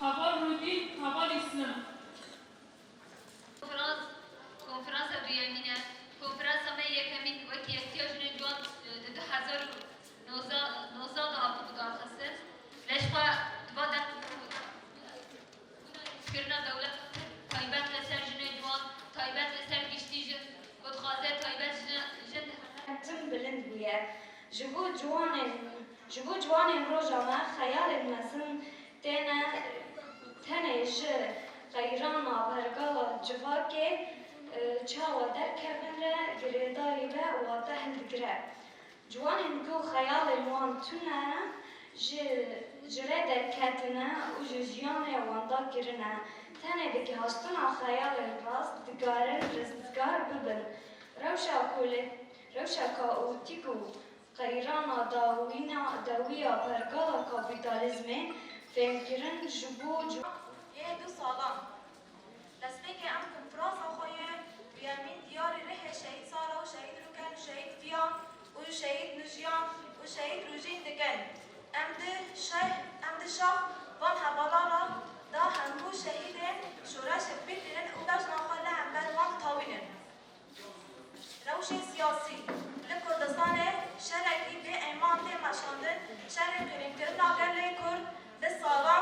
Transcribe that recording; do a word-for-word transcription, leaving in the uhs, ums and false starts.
Heval Rûdîn, hevalî Slim. Konferans, konferansa duyemîn e. Konferansa me yekemîn wekî Yekîtiya Jinên Ciwan, e, di du hezar û nozdeh, nozdeh de hatibû darxistin. Leşxwe di va der kirina dewlet taybet li ser jinê ciwan, taybet li ser giştî jin, ku dixwaze taybet jin, jin Tim bilind bûye. Ji bo ciwanên, ji bo ciwanên roja me xeyalên mezin têne, tenê ji qeyrana pergala civakê, e, çawa derkevin re girêdayî be û wate hildigire. Ciwanên ku xeyalên wan tune ji, ji rê derketine û ji jiyanê wenda kirine, tenê bi gihastina xeyalên rast digarin rizgar bibin. Rewşa ku li, rewşa kaotîk û qeyrana dawîna, dawiya pergala kapîtalîzmê fêmkirin ji bo ci- Yê du salan. Destpêkê em konferansa xwe yê duyemîn diyarî rihê Şehîd Sara û Şehîd Rûken û Şehîd Fiyan û Şehîd Nujiyan û Şehîd Rûjîn dikin. Em di şeh-, em di şax van hevalan re da hemû şehîdên şoreşê bibînin û bejna xwe li hember wan ditawînin. Rewşê siyasî li Kurdistanê şerekî bê eman tê meşandin, şerê qîrînkirina gelê Kurd bi salan